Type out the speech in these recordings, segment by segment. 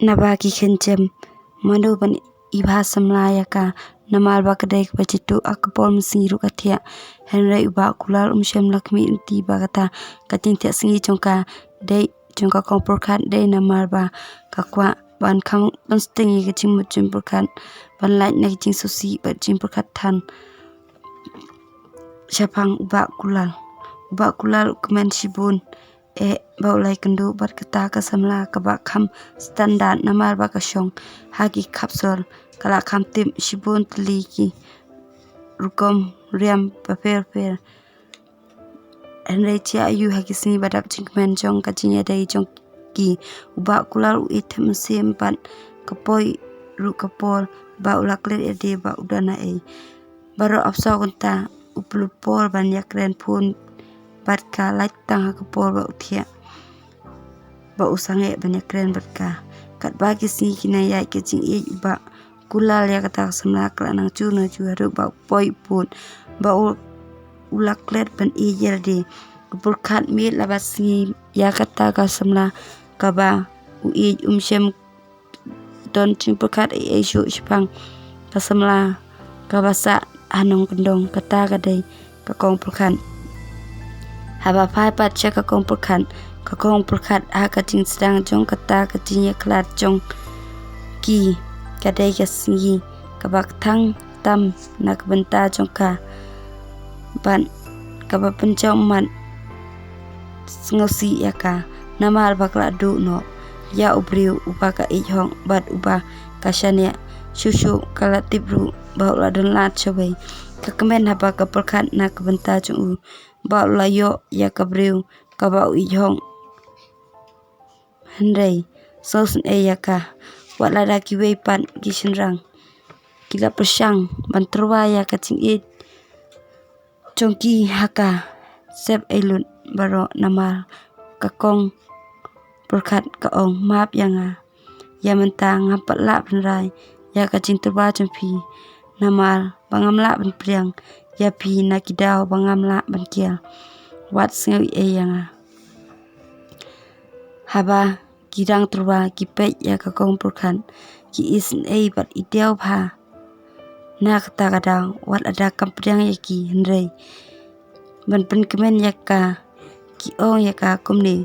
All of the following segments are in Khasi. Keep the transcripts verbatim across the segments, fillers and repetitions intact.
naba ki khein jem mano ban i bha samla ïa ka, namar ba ka dei kaba jylliew ha ka por mynsngi ruh ka thiah. Hynrei u Bah Kulal um shym la khmih lynti ba kata ka jingthiah sngi jong ka dei, jong ka kong pyrkhat dei namar ba ka kwah ban kham ban sting ïa ka jingmut jingpyrkhat, ban lait na ka jingsngewsih bad jingpyrkhat than shaphang u Bah Kulal. U Bah Kulal u kmen shibun eh ba u la ïakynduh bad kata ka samla kaba kham standard namar ba ka shong ha ki khap sor, ka la kham tip shibun tylli ki rukom riam bapher bapher. Hynrei jia aiu ha ki sngi ba dap jingkmen jong ka jingïadei jong ki, u Bah Kulal u ïeit them mynsiem bad ka poi ruh ka por ba u la klet ïadei ba u don haei. Baroh hapdeng kynta u pynlut por ban ïakren phone bad ka, lait tang ha ka por ba u thiah ba u sangeh ban ïakren bad ka. Katba ki sngi ki nang ïaid ka jingïeit, u Bah Kulal ïa kata ka samla ka la nang jur nang jur haduh ba u poi u pud ba u, u la klet ban ïeit ïa lade. U pyrkhat miet la bad sngi ïa kata ka samla kaba u ïeit, um shym don jingpyrkhat ei ei shuh shaphang ka samla kaba sah ha nongkyndong, kata ka dei ka kong pyrkhat. Haba phai pat sha ka kong pyrkhat, ka kong pyrkhat ha ka jingsdang jong kata ka jingïakhlad jong ki, ka dei ka sngi kaba kthang tam na ka bynta jong ka bad kaba pynjaw ummat sngewsih ïa ka, namar ba ka la duh noh ïa u briew uba ka ïeit hok bad uba ka shaniah. Shuh shuh ka la tip ruh ba u la don lad shawei. Ka kmen haba ka pyrkhat na ka bynta jong u ba u la ïoh ïa ka briew kaba u ïeit hok. Hynrei sngewsynei ïa ka, wat lada kiwei pat ki shynrang ki la pyrshang ban tyrwa ïa ka jingïeit jong ki ha ka, sep ei lut baroh namar ka kong pyrkhat ka ong, map ïa nga, ïa mynta ngam pat lah ban rai ïa ka jingtyrwa jong phi, namar ba ngam lah ban pdiang ïa phi na ki daw ba ngam lah ban kiar. Wat sngew ei ei ïa nga. Haba ki dang tyrwa ki peit ïa ka kong pyrkhat, ki isynei bad i diaw bha. Na kata ka daw wat lada kam pdiang ïa ki, hynrei ban pynkmen ïa ka, ki ong ïa ka kumne,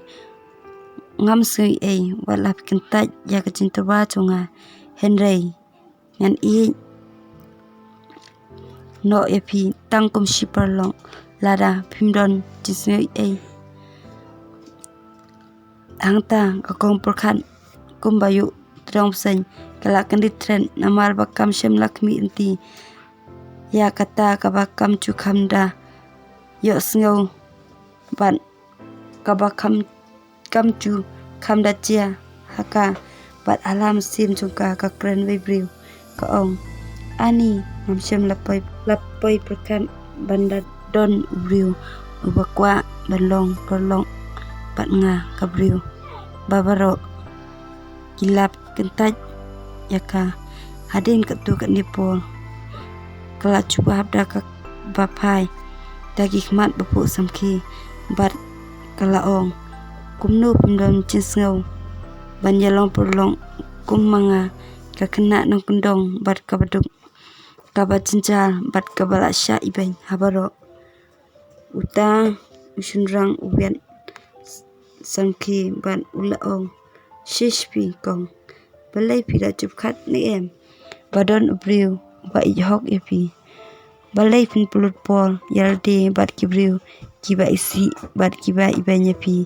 ngam sngew ei ei wat la phi kyntait ïa ka jingtyrwa jong nga, hynrei ngan ïeit noh ïa phi tang kum shi paralok lada phim don jingsngew ei ei. Hangta ka kong pyrkhat kumba ïoh tdong bseiñ, ka la kyndit tret namar ba kam shym la khmih lynti ïa kata kaba kam ju kham da ïohsngew bad kaba kam, kam ju kham da jia ha ka. Bad ha la mynsiem jong ka ka kren wei briew, ka ong, ani ngam shym la poi, la poi pyrkhat ban da don u briew uba kwah ban long paralok bad nga, ka briew ba baroh ki la kyntait ïa ka. Hadien katto katne por ka la jubab da kaba phai da ki khmat ba phuh samkhie bad ka la ong, kumno phim don jingsngew ban ïalong paralok kum ma nga, ka khynnah nongkyndong bad kaba duk, kaba jynjar bad kaba la shah ibeiñ ha baroh. Uta u shynrang u wiat samkhie bad u la ong, shish phi kong, balei phi la jubkhat ne em ba don u briew uba ïeit hok ïa phi? Balei phin pynlut por ïa lade bad ki briew kiba isih bad kiba ibeiñ ïa phi?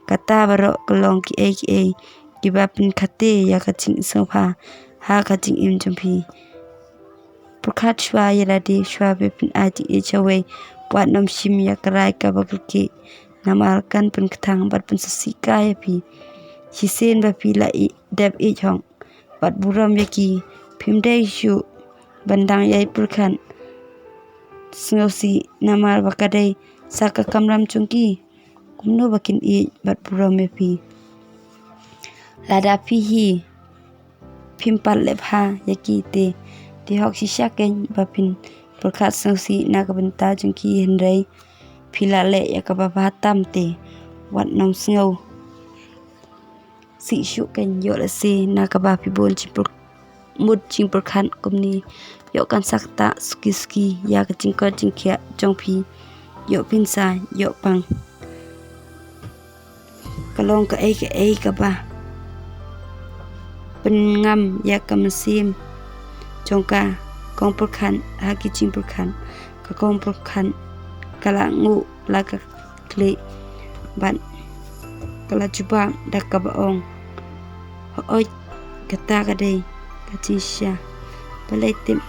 Kata baroh ka long kiei kiei kiba pynkhate ïa ka jingsngewbha ha ka jingim jong phi. Pyrkhat shuwa ïa lade shuwa ba phin ai jingïeit sha uwei, wat nym shim ïa ka rai kaba kyrkieh, namar kan pynkthang bad pynsngewsih kai ïa phi. Shisien ba phi la i, dep ïeit hok bad burom ïa ki, phim dei shuh ban dang ïai pyrkhat sngewsih namar ba ka dei sa ka kamram jong ki. Kumno ba kin ïeit bad burom ïa phi? Lada phi hi phim pat leh bha ïa ki te, te hok shisha kein ba phin pyrkhat sngewsih na ka bynta jong ki, hynrei phi la leh ïa kaba bha tam te, wat nym sngew sih shuh kan ïoh lehse na kaba phi bun jingpyrkhat mut jingpyrkhat kumne. Ïoh kan sa kata suki suki ïa ka jingkot jingkhiah jong phi. Ïoh pynsa ïoh pang. Ka long kaei kaei kaba pynngam ïa ka mynsiem jong ka kong pyrkhat ha ki jingpyrkhat. Ka kong pyrkhat ka la nguh la ka khlieh bad ka la jubab da kaba ong, hooid, kata ka dei ka jingshisha. Balei tip